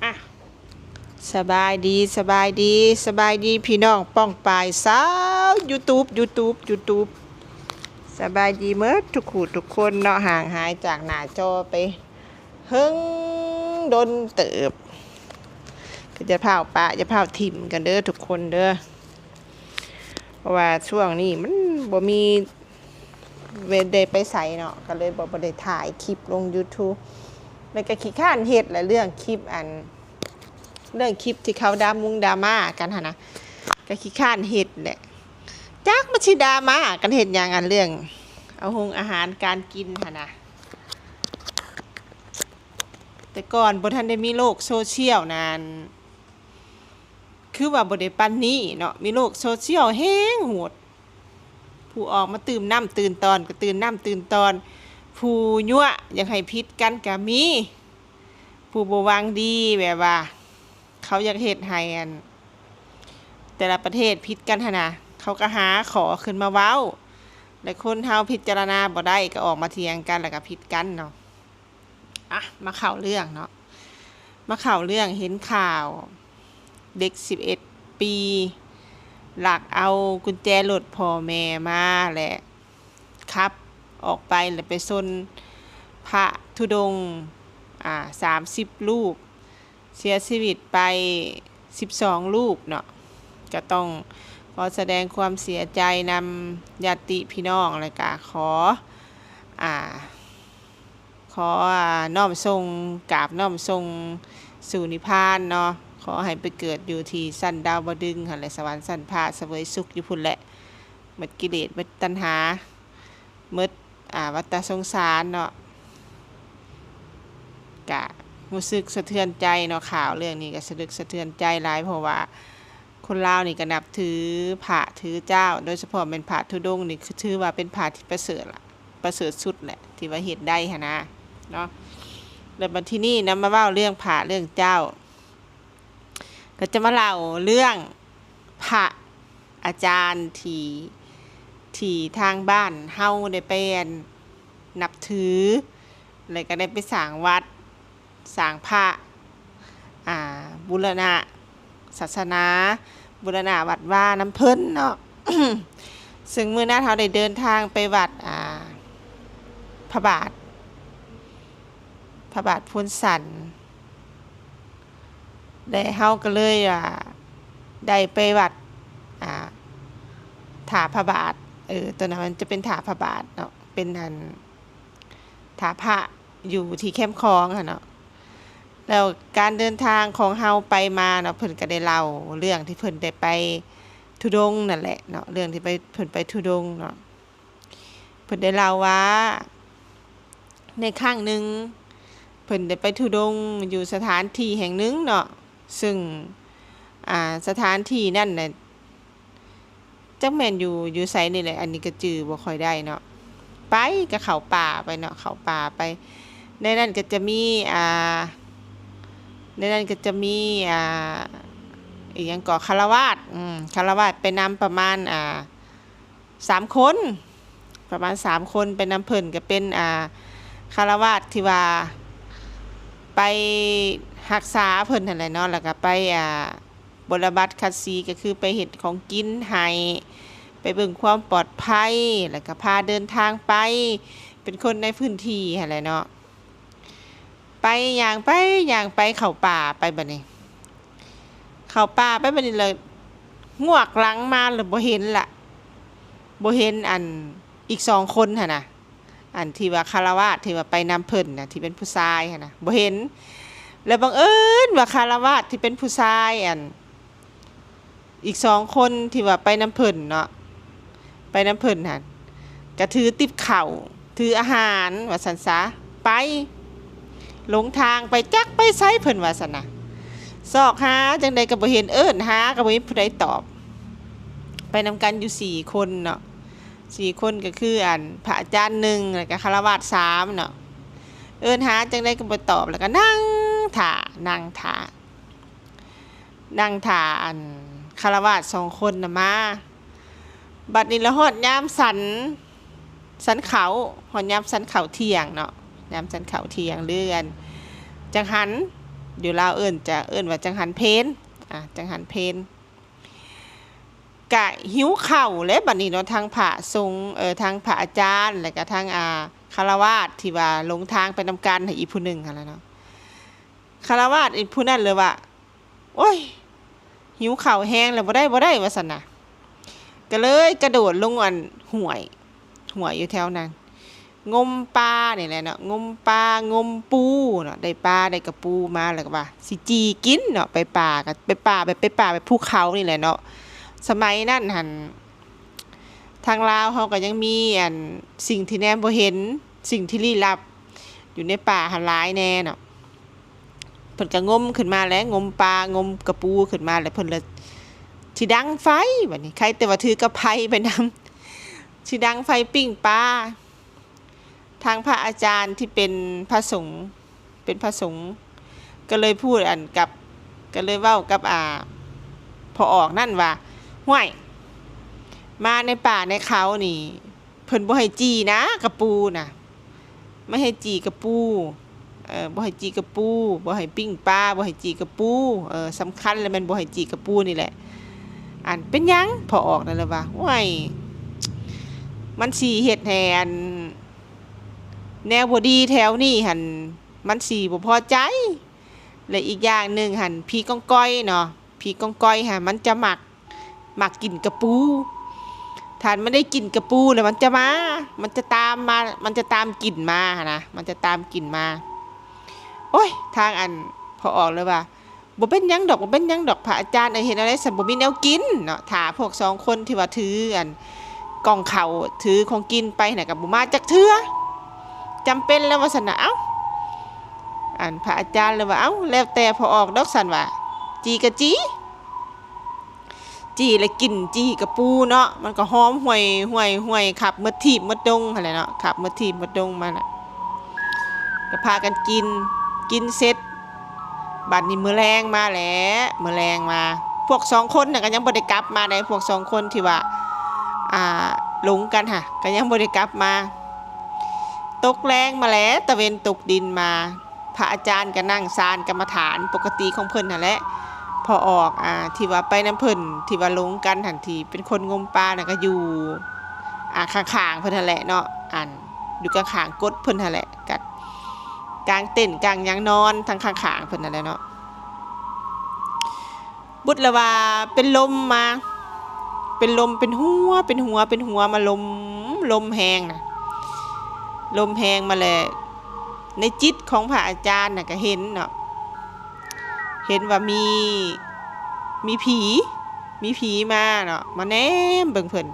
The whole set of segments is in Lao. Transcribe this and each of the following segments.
ອ່ະ ສະບາຍດີ ສະບາຍດີ ສະບາຍດີພີ່ນ້ອງປ້ອງປາຍຊາວຢູທູບ ຢູທູບ ຢູທູບ ສະບາຍດີເໝິດທຸກຜູ້ທຸກຄົນເນາະ ຫ່າງຫາຍຈາກໜ້າຈໍໄປເຫິງດົນເຕີບ ກໍຢ່າພ້າວປະ ຢ່າພ້າວຖິ້ມກັນເດີທຸກຄົນເດີ ເພາະວ່າຊ່ວງນີ້ມັນບໍ່ມີ ເວ ໄດ້ໄປໃສເນາະ ກໍເລີຍບໍ່ ບໍ່ໄດ້ຖ່າຍຄລິບລົງຢູທູບ ແລ້ວກໍຂີ້ຄ້ານເຮັດແຫຼະ ເລື່ອງຄລິບອັນ ເລື່ອງຄລິບທີ່ເຂົາດາມຸງດາມາກັນຫັ້ນນະ ກໍຂີ້ຄ້ານເຮັດແຫຼະ ຈັກມັນຊິດາມາກັນເຮັດຫຍັງ ອັນເລື່ອງເອົາຫົງອາຫານການກິນຫັ້ນນະ ແຕ່ກ່ອນບໍ່ທັນໄດ້ມີໂລກໂຊຊຽວນັ້ນ ຄືວ່າບໍ່ໄດ້ປານນີ້ເນາະ ມີໂລກໂຊຊຽວແຮງໂຫດ ຜູ້ອອກມາຕື່ມນ້ຳຕື່ມຕອນກໍຕື່ມນ້ຳຕື່ມຕອນ ຜູ້ຍົວະຢາກໃຫ້ຜິດກັນກໍມີ ຜູ້ບໍ່ຫວັງດີແບບວ່າ ເຂົາຢາກເຮັດໃຫ້ອັນ ແຕ່ລະປະເທດຜິດກັນຫັ້ນນະ ເຂົາກໍຫາຂໍ້ຂຶ້ນມາເວົ້າ ແລະ ຄົນເຮົາພິຈາລະນາບໍ່ໄດ້ກໍອອກມາຖຽງກັນ ແລ້ວກໍຜິດກັນເນາະ. ອ່ະ ມາເຂົ້າເລື່ອງເນາະ ມາເຂົ້າເລື່ອງເຫັນຂ່າວເດັກສິບເອັດປີ ລັກເອົາກຸນແຈລົດພໍ່ແມ່ມາ ແລະ ຂັບອອກໄປ ແລະ ໄປຊົນພະທຸດົງ ອ່າ ສາມສິບຮູບ ເສຍຊີວິດໄປສິບສອງຮູບເນາະ ກໍຕ້ອງຂໍສະແດງຄວາມເສຍໃຈນຳຍາດຕິພີ່ນ້ອງ ແລະ ກະຂໍ ອ່າ ຂໍ ອ່າ ນ້ອມສົ່ງ ກາບນ້ອມສົ່ງສູ່ນິບພານເນາະ ຂໍໃຫ້ໄປເກີດຢູ່ທີ່ຊັ້ນດາວດຶງຫັ້ນແຫຼະ ສະຫວັນຊັ້ນຟ້າ ສະເຫວີຍສຸກຢູ່ພຸ້ນແຫຼະ ໝົດກິເລດ ໝົດຕັນຫາ ໝົດ ອ່າ ວັດຕະສົງສານເນາະ ກະຮູ້ສຶກສະເທືອນໃຈເນາະ ຂ່າວເລື່ອງນີ້ກະສະລຶກສະເທືອນໃຈຫຼາຍ ເພາະວ່າຄົນລາວນີ້ກະນັບຖືພະຖືເຈົ້າ ໂດຍສະເພາະແມ່ນພະທຸດົງນີ້ ຄືຖືວ່າເປັນພະທີ່ປະເສີດລະ ປະເສີດສຸດແຫຼະ ທີ່ວ່າເຮັດໄດ້ຫັ້ນນະເນາະ ແລ້ວບັດທີນີ້ນຳມາເວົ້າເລື່ອງພະເລື່ອງເຈົ້າ ກໍຈະມາເລົ່າເລື່ອງພະອາຈານທີ່ ທີ່ທາງບ້ານເຮົາໄດ້ໄປ ອັນ ນັບຖື ແລ້ວກໍໄດ້ໄປສ້າງວັດ ສ້າງພະ ອ່າ ບູລະນະສາສະໜາ ບູລະນະວັດວານຳເພິ່ນເນາະ ເຊິ່ງມື້ນັ້ນເຮົາໄດ້ເດີນທາງໄປວັດ ອ່າ ພະບາດ ພະບາດໂພນສັນ ແລະ ເຮົາກໍເລີຍ ອ່າ ໄດ້ໄປວັດ ອ່າ ທ່າພະບາດ ເອີ ຕົວນັ້ນມັນຈະເປັນທ່າພະບາດເນາະ ເປັນອັນ ທ່າພະຢູ່ທີ່ແຄມຂອງຫັ້ນເນາະ ແລ້ວການເດີນທາງຂອງເຮົາໄປມາເນາະ ເພິ່ນກໍໄດ້ເລົ່າເລື່ອງທີ່ເພິ່ນໄດ້ໄປທຸດົງນັ້ນແຫຼະເນາະ ເລື່ອງທີ່ໄປ ເພິ່ນໄປທຸດົງເນາະ. ເພິ່ນໄດ້ເລົ່າວ່າ ໃນຄັ້ງໜຶ່ງ ເພິ່ນໄດ້ໄປທຸດົງຢູ່ສະຖານທີ່ແຫ່ງໜຶ່ງເນາະ ເຊິ່ງ ອ່າ ສະຖານທີ່ນັ້ນນະ ຈັກແມ່ນຢູ່ ຢູ່ໃສນີ້ແຫຼະ ອັນນີ້ກໍຈື່ບໍ່ຄ່ອຍໄດ້ເນາະ ໄປກໍເຂົ້າປ່າໄປເນາະ ເຂົ້າປ່າໄປ ໃນນັ້ນກໍຈະມີ ອ່າ ໃນນັ້ນກໍຈະມີ ອ່າ ອີ່ຫຍັງເກາະ ຄາລະວາດ ອືມ ຄາລະວາດໄປນຳປະມານ ອ່າ ສາມຄົນ ປະມານສາມຄົນໄປນຳເພິ່ນ ກໍເປັນ ອ່າ ຄາລະວາດທີ່ວ່າໄປຮັກສາເພິ່ນຫັ້ນແຫຼະເນາະ ແລ້ວກໍໄປ ອ່າ ບົນລະບັດຂັດສີ ກໍຄືໄປເຮັດຂອງກິນໃຫ້ ໄປເບິ່ງຄວາມປອດໄພ ແລ້ວກໍພາເດີນທາງໄປ ເປັນຄົນໃນພື້ນທີ່ຫັ້ນແຫຼະເນາະ. ໄປ ຍ່າງໄປ ຍ່າງໄປ ເຂົ້າປ່າໄປບາດນີ້ ເຂົ້າປ່າໄປບາດນີ້ລະ ງວກຫຼັງມາລະບໍ່ເຫັນລະ ບໍ່ເຫັນອັນອີກສອງຄົນຫັ້ນນະ ອັນທີ່ວ່າຄາລະວາດທີ່ວ່າໄປນຳເພິ່ນນະ ທີ່ເປັນຜູ້ຊາຍຫັ້ນນະ ບໍ່ເຫັນ ແລ້ວບັງເອີນວ່າຄາລະວາດທີ່ເປັນຜູ້ຊາຍ ອັນ ອີກສອງຄົນທີ່ວ່າໄປນຳເພິ່ນເນາະ ໄປນຳເພິ່ນຫັ້ນ ກະຖືຕິບເຂົ້າ ຖືອາຫານວ່າຊັ້ນຊະ ໄປ ຫຼົງທາງໄປ ຈັກໄປໃສເພິ່ນວ່າຊັ້ນນະ ຊອກຫາຈັ່ງໃດກໍບໍ່ເຫັນ ເອີ້ນຫາກໍບໍ່ມີຜູ້ໃດຕອບ ໄປນຳກັນຢູ່ສີ່ຄົນເນາະ ສີ່ຄົນກໍຄື ອັນ ພະອາຈານໜຶ່ງ ແລ້ວກໍຄາລະວາດສາມເນາະ ເອີ້ນຫາຈັ່ງໃດກໍບໍ່ຕອບ ແລ້ວກໍນັ່ງຖ້າ ນັ່ງຖ້າ ນັ່ງຖ້າອັນຄາລະວາດສອງຄົນນະມາ ບັດນີ້ລະຮອດຍາມສັນ ສັນເຂົ້າ ຮອດຍາມສັນເຂົ້າທ່ຽງເນາະ ຍາມສັນເຂົ້າທ່ຽງ ຫຼື ອັນ ຈັງຫັນ ຢູ່ລາວເອີ້ນ ຈະເອີ້ນວ່າຈັງຫັນເພນ ອາ ຈັງຫັນເພນ. ກະຫິວເຂົ້າແຫຼະບັດນີ້ເນາະ ທັງພະສົງ ເອີ ທັງພະອາຈານ ແລະກະທັງ ອາ ຄາລະວາດທີ່ວ່າຫຼົງທາງໄປນຳກັນ ອີກຜູ້ໜຶ່ງຫັ້ນລະເນາະ. ຄາລະວາດອີກຜູ້ນັ້ນເລີຍວ່າ ໂອ້ຍ ຫິວເຂົ້າແຮງແລ້ວ ບໍ່ໄດ້ ບໍ່ໄດ້ ວ່າຊັ້ນນະ. ກະເລີຍກະໂດດລົງອັນຫ້ວຍ ຫ້ວຍຢູ່ແຖວນັ້ນ ງົມປານີ້ແຫຼະເນາະ ງົມປາ ງົມປູເນາະ ໄດ້ປາ ໄດ້ກະປູມາ ແລ້ວກະວ່າຊິຈີ່ກິນເນາະ ໄປປ່າ ກະໄປປ່າແບບ ໄປປ່າແບບພູເຂົານີ້ແຫຼະເນາະ. ສະໄໝນັ້ນຫັ້ນ ທາງລາວເຮົາກະຍັງມີອັນສິ່ງທີ່ແນມບໍ່ເຫັນ ສິ່ງທີ່ລີ້ລັບຢູ່ໃນປ່າຫັ້ນຫຼາຍແດ່ເນາະ. ເພິ່ນກະງົມຂຶ້ນມາແຫຼະ ງົມປາ ງົມກະປູຂຶ້ນມາ ແລ້ວເພິ່ນລະຊິດັງໄຟ ບັດນີ້ ໃຄແຕ່ວ່າຖືກະໄພໄປນຳ ຊິດັງໄຟປີ້ງປາ. ທາງພະອາຈານທີ່ເປັນພະສົງ ເປັນພະສົງ ກະເລີຍພູດອັນກັບ ກະເລີຍເວົ້າກັບ ອາ ພໍ່ອອກນັ້ນວ່າ ຫ້ວຍ ມາໃນປ່າໃນເຂົານີ້ ເພິ່ນບໍ່ໃຫ້ຈີ່ນະ ກະປູນະ ບໍ່ໃຫ້ຈີ່ກະປູ ເອີ ບໍ່ໃຫ້ຈີ່ກະປູ ບໍ່ໃຫ້ປີ້ງປາ ບໍ່ໃຫ້ຈີ່ກະປູ ເອີ ສຳຄັນລະແມ່ນບໍ່ໃຫ້ຈີ່ກະປູນີ້ແຫຼະ. ອັນ ເປັນຫຍັງ? ພໍ່ອອກນັ້ນລະວ່າ ໂອ້ຍ ມັນຊິເຮັດໃຫ້ອັນ ແນວບໍ່ດີແຖວນີ້ຫັ້ນ ມັນຊິບໍ່ພໍໃຈ ແລະ ອີກຢ່າງໜຶ່ງຫັ້ນ ຜີກອງກອຍເນາະ ຜີກອງກອຍຫັ້ນ ມັນຈະມັກ ມັກກິນກະປູ ຖ້າມັນໄດ້ກິນກະປູແລ້ວ ມັນຈະມາ ມັນຈະຕາມມາ ມັນຈະຕາມກິ່ນມາຫັ້ນນະ ມັນຈະຕາມກິ່ນມາ. ໂອ້ຍ ທາງອັນ ພໍ່ອອກເລີຍວ່າ ບໍ່ເປັນຫຍັງດອກ ບໍ່ເປັນຫຍັງດອກ ພະອາຈານເອີຍ ເຮັດແນວໃດຊັ້ນ ບໍ່ມີແນວກິນເນາະ. ຖ້າພວກສອງຄົນທີ່ວ່າຖືອັນ ກ່ອງເຂົ້າ ຖືຂອງກິນໄປຫັ້ນນະ ກະບໍ່ມາຈັກເທື່ອ ຈຳເປັນແລ້ວວ່າຊັ້ນນະ. ເອົ້າ ອັນ ພະອາຈານເລີຍວ່າ ເອົ້າ ແລ້ວແຕ່ພໍ່ອອກດອກຊັ້ນວ່າ ຈີ່ກະຈີ່ ຈີ່ລະກິ່ນຈີ່ກະປູເນາະ ມັນກະຫອມຫວຍໆໆ ຄັບໝົດທີບໝົດດົງຫັ້ນແຫຼະເນາະ ຄັບໝົດທີບໝົດດົງມານະ ກະພາກັນກິນ ກິນເສັດ ບັດນີ້ມື້ແລງມາແຫຼະ ມື້ແລງມາ ພວກສອງຄົນນະກະຍັງບໍ່ໄດ້ກັບມາໃດ ພວກສອງຄົນທີ່ວ່າ ອ່າ ຫຼົງກັນຫັ້ນ ກະຍັງບໍ່ໄດ້ກັບມາ. ຕົກແລງມາແຫຼະ ຕາເວັນຕົກດິນມາ ພະອາຈານກະນັ່ງສານກຳມະຖານປົກກະຕິຂອງເພິ່ນຫັ້ນແຫຼະ ພໍ່ອອກ ອ່າ ທີ່ວ່າໄປນຳເພິ່ນ ທີ່ວ່າຫຼົງກັນຫັ້ນ ທີ່ເປັນຄົນງົມປານະ ກະຢູ່ ອ່າ ຂ້າງໆເພິ່ນຫັ້ນແຫຼະເນາະ ອັນ ຢູ່ຂ້າງໆກົດເພິ່ນຫັ້ນແຫຼະ ກະກາງເຕັນກາງຫຍັງນອນທາງຂ້າງໆເພິ່ນຫັ້ນແຫຼະເນາະ. ບຸດລະວ່າເປັນລົມມາ ເປັນລົມ ເປັນຫົວ ເປັນຫົວ ເປັນຫົວມາ ລົມ ລົມແຮງນະ ລົມແຮງມາແລ້ວ ໃນຈິດຂອງພະອາຈານນະກະເຫັນເນາະ ເຫັນວ່າມີ ມີຜີ ມີຜີມາເນາະ ມາແນມເບິ່ງເພິ່ນ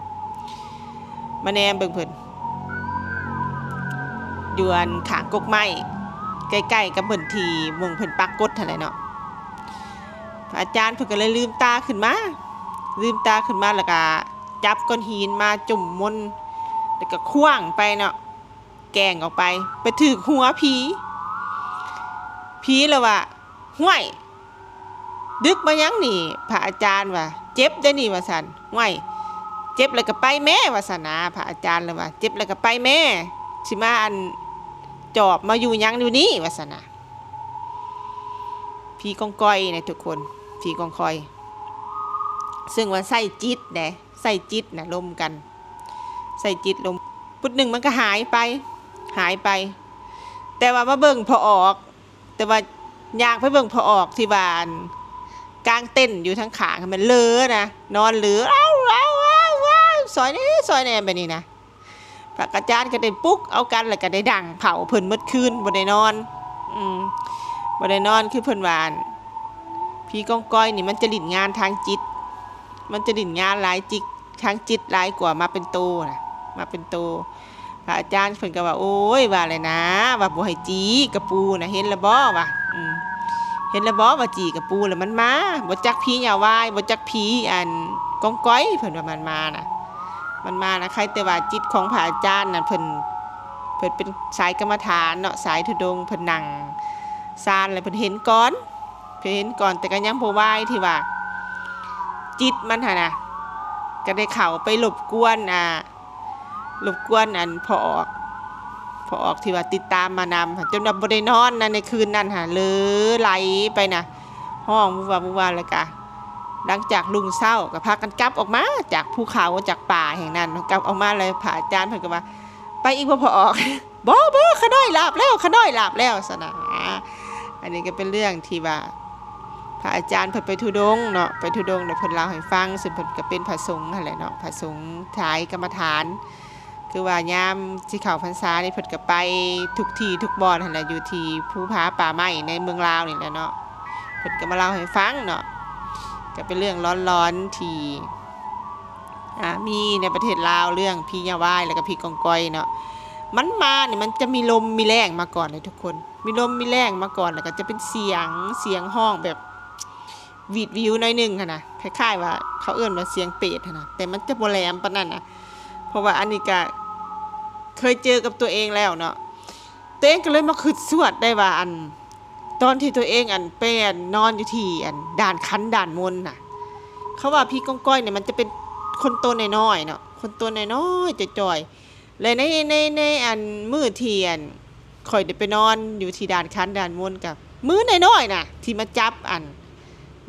ມາແນມເບິ່ງເພິ່ນ ຢູ່ອັນຂ້າງກົກໄມ້ ໃກ້ໆກັບເພິ່ນ ທີ່ໝ່ອງເພິ່ນປັກກົດຫັ້ນແຫຼະເນາະ. ພະອາຈານເພິ່ນກະເລີຍລືມຕາຂຶ້ນມາ ລືມຕາຂຶ້ນມາ ແລ້ວກະຈັບກ້ອນຫີນມາຈຸ້ມມົນ ແລ້ວກະຂວ້າງໄປເນາະ ແກວ່ງອອກໄປ ໄປຖືກຫົວຜີ ຜີລະວ່າ ຫ້ວຍ ດຶກມາຫຍັງນີ້ ພະອາຈານວ່າ ເຈັບເດ້ນີ້ ວ່າຊັ້ນ ຫ້ວຍ ເຈັບແລ້ວກະໄປແມ້ ວ່າຊັ້ນນະ ພະອາຈານລະວ່າ ເຈັບແລ້ວກະໄປແມ້ ຊິມາອັນ ຈອບມາຢູ່ຫຍັງຢູ່ນີ້ ວ່າຊັ້ນນະ. ຜີກອງກອຍນະທຸກຄົນ ຜີກອງກອຍ ເຊິ່ງວ່າໃຊ້ຈິດເດ້ ໃຊ້ຈິດນະລົມກັນ ໃຊ້ຈິດລົມ ປຸດໜຶ່ງມັນກະຫາຍໄປ ຫາຍໄປ ແຕ່ວ່າມາເບິ່ງພໍ່ອອກ ແຕ່ວ່າຍ່າງໄປເບິ່ງພໍ່ອອກທີ່ວ່າ ອັນ ກາງເຕັນຢູ່ທາງຂ້າງ ມັນເຫຼີນະ ນອນເຫຼີ ເອົາ ເອົາ ເອົາ ເອົາ ຊ່ອຍແດ່ ຊ່ອຍແດ່ ແບບນີ້ນະ. ພະອາຈານກະໄດ້ປຸກເອົາກັນ ແລ້ວກະໄດ້ດັງເຜົາເພິ່ນໝົດຄືນ ບໍ່ໄດ້ນອນ ອືມ ບໍ່ໄດ້ນອນ ຄືເພິ່ນວ່າ ຜີກອງກອຍນີ້ມັນຈະຫຼິ້ນງານທາງຈິດ ມັນຈະຫຼິ້ນງານຫຼາຍຈິດ ທາງຈິດຫຼາຍກວ່າມາເປັນໂຕນະ ມາເປັນໂຕ. ພະອາຈານເພິ່ນກະວ່າ ໂອ້ຍ ວ່າແລ້ວນາ ວ່າບໍ່ໃຫ້ຈີ່ກະປູນະ ເຫັນລະບໍ່ ວ່າ ອືມ ເຫັນລະບໍ່ ວ່າຈີ່ກະປູລະມັນມາ ບໍ່ຈັກຜີຍາວາຍ ບໍ່ຈັກຜີອັນກອງກອຍ ເພິ່ນວ່າມັນມານະ ມັນມານະ. ໃຄແຕ່ວ່າຈິດຂອງພະອາຈານນະ ເພິ່ນ ເພິ່ນເປັນສາຍກຳມະຖານເນາະ ສາຍທຸດົງ ເພິ່ນນັ່ງຊານ ແລ້ວເພິ່ນເຫັນກ່ອນ ເພິ່ນເຫັນກ່ອນ ແຕ່ກະຍັງບໍ່ວາຍທີ່ວ່າ ຈິດມັນຫັ້ນນະ ກະໄດ້ເຂົ້າໄປລົບກວນ ອ່າ ລົບກວນອັນພໍ່ອອກ ພໍ່ອອກທີ່ວ່າຕິດຕາມມານຳ ຈົນວ່າບໍ່ໄດ້ນອນນະ ໃນຄືນນັ້ນຫາ ເລີໄຫຼໄປນະ ຮ້ອງວຸບວາບ ວຸບວາບ ແລ້ວກະຫຼັງຈາກລຸງເຊົ້າ ກໍພາກັນກັບອອກມາຈາກພູເຂົາ ຈາກປ່າແຫ່ງນັ້ນ ກັບອອກມາ ແລ້ວພະອາຈານເພິ່ນກໍວ່າ ໄປອີກບໍ່ພໍ່ອອກ? ບໍ່ ບໍ່ ຂ້ານ້ອຍຫຼາບແລ້ວ ຂ້ານ້ອຍຫຼາບແລ້ວ ຊັ້ນນະ. ອັນນີ້ກໍເປັນເລື່ອງທີ່ວ່າ ພະອາຈານເພິ່ນໄປທຸດົງເນາະ ໄປທຸດົງ ແລ້ວເພິ່ນເລົ່າໃຫ້ຟັງ ຊຶ່ງເພິ່ນກໍເປັນພະສົງຫັ້ນແຫຼະເນາະ ພະສົງສາຍກຳມະຖານ ຄືວ່າຍາມຊິເຂົ້າພັນສານີ້ ເພິ່ນກໍໄປທຸກທີ່ທຸກບ່ອນຫັ້ນແຫຼະ ຢູ່ທີ່ພູຜາປ່າໄມ້ໃນເມືອງລາວນີ້ແຫຼະເນາະ ເພິ່ນກໍມາເລົ່າໃຫ້ຟັງເນາະ. ກໍເປັນເລື່ອງຫຼອນໆທີ່ ອ່າ ມີໃນປະເທດລາວ ເລື່ອງຜີຍາວາຍ ແລ້ວກໍຜີກອງກອຍເນາະ. ມັນມານີ້ ມັນຈະມີລົມມີແລ້ງມາກ່ອນເດ້ທຸກຄົນ ມີລົມມີແລ້ງມາກ່ອນ ແລ້ວກໍຈະເປັນສຽງ ສຽງຮ້ອງແບບ ຫວີດຫວິວໜ້ອຍໜຶ່ງຫັ້ນນະ ຄ້າຍໆວ່າເຂົາເອີ້ນວ່າສຽງເປດຫັ້ນນະ ແຕ່ມັນຈະບໍ່ແຫຼມປານນັ້ນນະ ເພາະວ່າອັນນີ້ກະເຄີຍເຈີກັບຕົວເອງແລ້ວເນາະ. ຕົວເອງກໍເລີຍມາຄິດຊວດໄດ້ວ່າ ອັນ ຕອນທີ່ຕົວເອງ ອັນ ໄປ ອັນ ນອນຢູ່ທີ່ ອັນ ດ່ານຄັນດ່ານມົນນະ ເຂົາວ່າຜີກອງກອຍນີ້ ມັນຈະເປັນຄົນໂຕນ້ອຍໆເນາະ ຄົນໂຕນ້ອຍໆຈ່ອຍໆ ແລະ ໃນ ໃນ ໃນ ອັນ ມື້ທີ່ ອັນ ຂ້ອຍໄດ້ໄປນອນຢູ່ທີ່ດ່ານຄັນດ່ານມົນ ກໍມືນ້ອຍໆນະ ທີ່ມາຈັບ ອັນ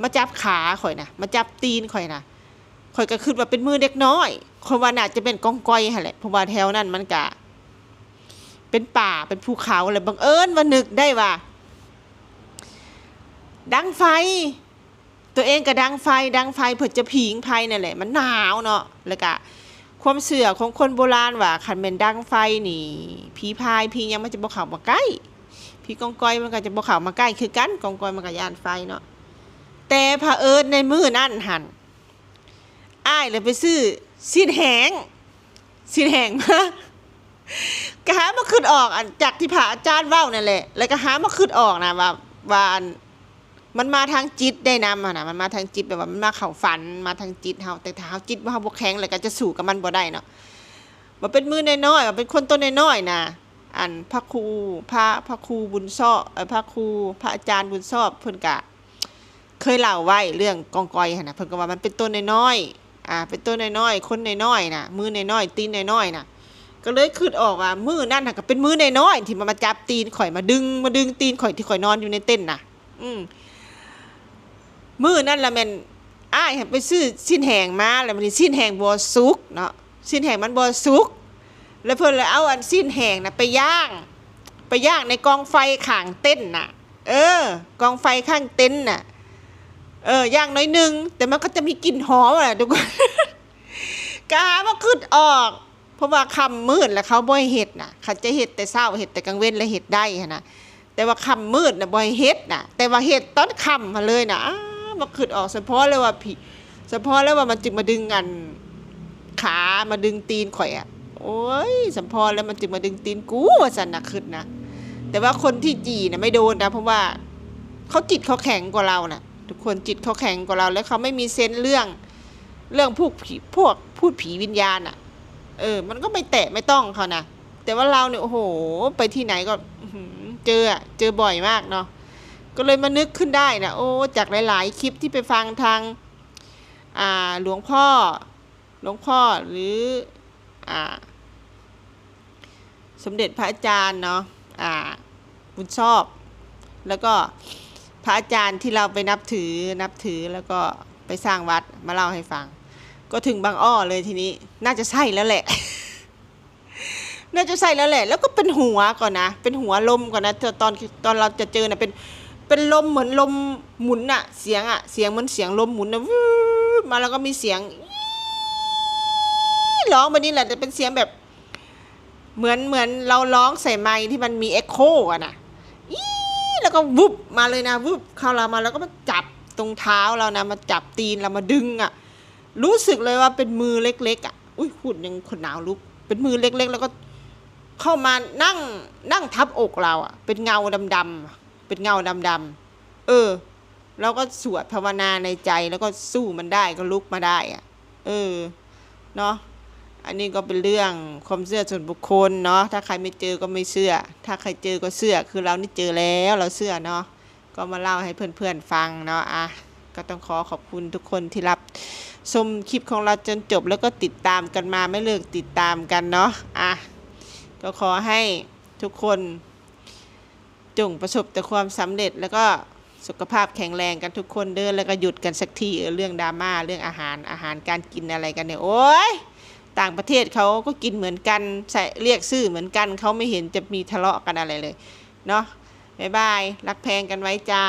ມາຈັບຂາຂ້ອຍນະ ມາຈັບຕີນຂ້ອຍນະ ຂ້ອຍກໍຄິດວ່າເປັນມືເດັກນ້ອຍ ຂ້ອຍວ່າໜ້າຈະແມ່ນກອງກອຍຫັ້ນແຫຼະ ເພາະວ່າແຖວນັ້ນມັນກະເປັນປ່າ ເປັນພູເຂົາ ແລ້ວບັງເອີນວ່ານຶກໄດ້ວ່າ ດັງໄຟ ຕົວເອງກໍດັງໄຟ ດັງໄຟເພື່ອຈະຜິງໄຟນັ້ນແຫຼະ ມັນໜາວເນາະ. ແລ້ວກະຄວາມເຊື່ອຂອງຄົນໂບລານວ່າ ຄັນແມ່ນດັງໄຟນີ້ ຜີພາຍ ຜີຫຍັງ ມັນຈະບໍ່ເຂົ້າມາໃກ້ ຜີກອງກອຍມັນກໍຈະບໍ່ເຂົ້າມາໃກ້ຄືກັນ ກອງກອຍມັນກໍຢ້ານໄຟເນາະ. ແຕ່ຜະເອີນໃນມື້ນັ້ນຫັ້ນ ອ້າຍລະໄປຊື້ຊີ້ນແຫ້ງ ຊີ້ນແຫ້ງມາ ກໍຫາມາຄິດອອກ ອັນ ຈາກທີ່ພະອາຈານເວົ້ານັ້ນແຫຼະ ແລ້ວກໍຫາມາຄິດອອກນະວ່າ ວ່າ ອັນ ມັນມາທາງຈິດໄດ້ນຳຫັ້ນນະ ມັນມາທາງຈິດ ແບບວ່າມັນມາເຂົ້າຝັນ ມາທາງຈິດເຮົາ ແຕ່ຖ້າເຮົາຈິດເຮົາບໍ່ແຂງ ແລ້ວກໍຈະສູ້ກັບມັນບໍ່ໄດ້ເນາະ. ວ່າເປັນມືນ້ອຍໆ ວ່າເປັນຄົນໂຕນ້ອຍໆນະ ອັນ ພະຄູ ພະ ພະຄູບຸນຊອບ ເອີ ພະຄູ ພະອາຈານບຸນຊອບ ເພິ່ນກະເຄີຍເລົ່າໄວ້ເລື່ອງກອງກອຍຫັ້ນນະ ເພິ່ນກໍວ່າມັນເປັນໂຕນ້ອຍໆ ອ່າ ເປັນໂຕນ້ອຍໆ ຄົນນ້ອຍໆນະ ມືນ້ອຍໆ ຕີນນ້ອຍໆນະ ກໍເລີຍຄິດອອກວ່າມື້ນັ້ນຫັ້ນກໍເປັນມືນ້ອຍໆ ທີ່ມາ ມາຈັບຕີນຂ້ອຍ ມາດຶງ ມາດຶງຕີນຂ້ອຍ ທີ່ຂ້ອຍນອນຢູ່ໃນເຕັນນະ. ອືມ ມື້ນັ້ນລະແມ່ນອ້າຍຫັ້ນໄປຊື້ຊີ້ນແຫ້ງມາ ແລ້ວບາດນີ້ຊີ້ນແຫ້ງບໍ່ສຸກເນາະ ຊີ້ນແຫ້ງມັນບໍ່ສຸກ ແລ້ວເພິ່ນເລີຍເອົາອັນຊີ້ນແຫ້ງນະໄປຍ່າງ ໄປຍ່າງໃນກອງໄຟຂ້າງເຕັນນະ ເອີ ກອງໄຟຂ້າງເຕັນນະ ເອີ ຍ່າງໜ້ອຍໜຶ່ງ ແຕ່ມັນກໍຈະມີກິ່ນຫອມຫັ້ນແຫຼະທຸກຄົນ ກໍຫາມາຄິດອອກ ເພາະວ່າຄ່ຳມືດແລ້ວເຂົາບໍ່ໃຫ້ເຮັດນະ ຄັນຈະເຮັດແຕ່ເຊົ້າ ເຮັດແຕ່ກາງເວັນລະເຮັດໄດ້ຫັ້ນນະ ແຕ່ວ່າຄ່ຳມືດນະບໍ່ໃຫ້ເຮັດນະ ແຕ່ວ່າເຮັດຕອນຄ່ຳຫັ້ນເລີຍນະ. ອ້າ ມາຄິດອອກ ສະເພາະແລ້ວວ່າຜີ ສະເພາະແລ້ວວ່າມັນຈຶ່ງມາດຶງອັນຂາ ມາດຶງຕີນຂ້ອຍອະ ໂອ້ຍ ສະເພາະແລ້ວມັນຈຶ່ງມາດຶງຕີນກູ ວ່າຊັ້ນນະ ຄິດນະ. ແຕ່ວ່າຄົນທີ່ຈີ່ນະໄມ່ໂດນນະ ເພາະວ່າເຂົາຈິດເຂົາແຂງກວ່າເຮົານະ ທຸກຄົນ ຈິດເຂົາແຂງກວ່າເຮົາ ແລ້ວເຂົາໄມ່ມີເຊັນເລື່ອງ ເລື່ອງພວກຜີ ພວກພູດຜີວິນຍານນະ ເອີ ມັນກໍໄມ່ແຕະໄມ່ຕ້ອງເຂົານະ. ແຕ່ວ່າເຮົານີ້ ໂອ້ໂຫ ໄປທີ່ໃດກໍ ອືຫື ເຈີອະ ເຈີບ່ອຍມາກເນາະ ກໍເລີຍມານຶກຂຶ້ນໄດ້ນະ. ໂອ້ ຈາກຫຼາຍໆຄລິບທີ່ໄປຟັງທາງ ອ່າ ຫຼວງພໍ່ ຫຼວງພໍ່ ຫຼື ອ່າ ສົມເດັດພະອາຈານເນາະ ອ່າ ບຸນຊອບ ແລ້ວກໍພະອາຈານທີ່ເຮົາໄປນັບຖື ນັບຖື ແລ້ວກໍໄປສ້າງວັດ ມາເລົ່າໃຫ້ຟັງ ກໍເຖິງບາງອ້ອເລີຍທີນີ້ ໜ້າຈະໃຊ່ແລ້ວແຫຼະ ໜ້າຈະໃຊ່ແລ້ວແຫຼະ. ແລ້ວກໍເປັນຫົວກ່ອນນະ ເປັນຫົວລົມກ່ອນນະ ຕອນ ຕອນເຮົາຈະເຈີນະ ເປັນ ເປັນລົມເໝືອນລົມໝູນນະ ສຽງອະ ສຽງເໝືອນສຽງລົມໝູນນະ ວືດມາ ແລ້ວກໍມີສຽງ ອີ ຮ້ອງແບບນີ້ແຫຼະ ແຕ່ເປັນສຽງແບບ ເໝືອນ ເໝືອນເຮົາຮ້ອງໃສ່ໄມທີ່ມັນມີເອັກໂຄອະນະ ອີ ແລ້ວກໍວຶບມາເລີຍນະ ວຶບເຂົ້າເຮົາມາ ແລ້ວກໍມາຈັບຕົງເທົ້າເຮົານະ ມາຈັບຕີນເຮົາ ມາດຶງອະ ຮູ້ສຶກເລີຍວ່າເປັນມືເລັກໆອະ ອຸ້ຍ ຫຸດຍັງຂົນໜາວລຸກ ເປັນມືເລັກໆ ແລ້ວກໍເຂົ້າມານັ່ງ ນັ່ງທັບອົກເຮົາອະ ເປັນເງົາດຳໆ ເປັນເງົາດຳໆ ເອີ ເຮົາກໍສວດພາວະນາໃນໃຈ ແລ້ວກໍສູ້ມັນໄດ້ ກໍລຸກມາໄດ້ອະ ເອີ ເນາະ. ອັນນີ້ກໍເປັນເລື່ອງຄວາມເຊື່ອສ່ວນບຸກຄົນເນາະ ຖ້າໃຄໄມ່ເຈີກໍໄມ່ເຊື່ອ ຖ້າໃຄເຈີກໍເຊື່ອ ຄືເຮົານີ້ເຈີແລ້ວ ເຮົາເຊື່ອເນາະ ກໍມາເລົ່າໃຫ້ເພື່ອນໆຟັງເນາະ. ອະ ກໍຕ້ອງຂໍຂອບຄຸນທຸກຄົນທີ່ຮັບຊົມຄລິບຂອງເຮົາຈົນຈົບ ແລ້ວກໍຕິດຕາມກັນມາ ໄມ່ເລີກຕິດຕາມກັນເນາະ. ອະ ກໍຂໍໃຫ້ ທຸກຄົນຈົ່ງປະສົບແຕ່ຄວາມສຳເລັດ ແລ້ວກໍສຸຂະພາບແຂງແຮງກັນທຸກຄົນເດີ ແລ້ວກໍຢຸດກັນສັກທີ ເອີ ເລື່ອງດຣາມາ ເລື່ອງອາຫານ ອາຫານການກິນອະໄລກັນນີ້ ໂອ້ຍ ຕ່າງປະເທດເຂົາກໍກິນເໝືອນກັນ ໃຊ້ ລຽກຊື່ເໝືອນກັນ ເຂົາໄມ່ເຫັນຈະມີທະເລາະກັນອະໄລເລີຍເນາະ. ບາຍບາຍ ຮັກແພງກັນໄວ້ຈ້າ.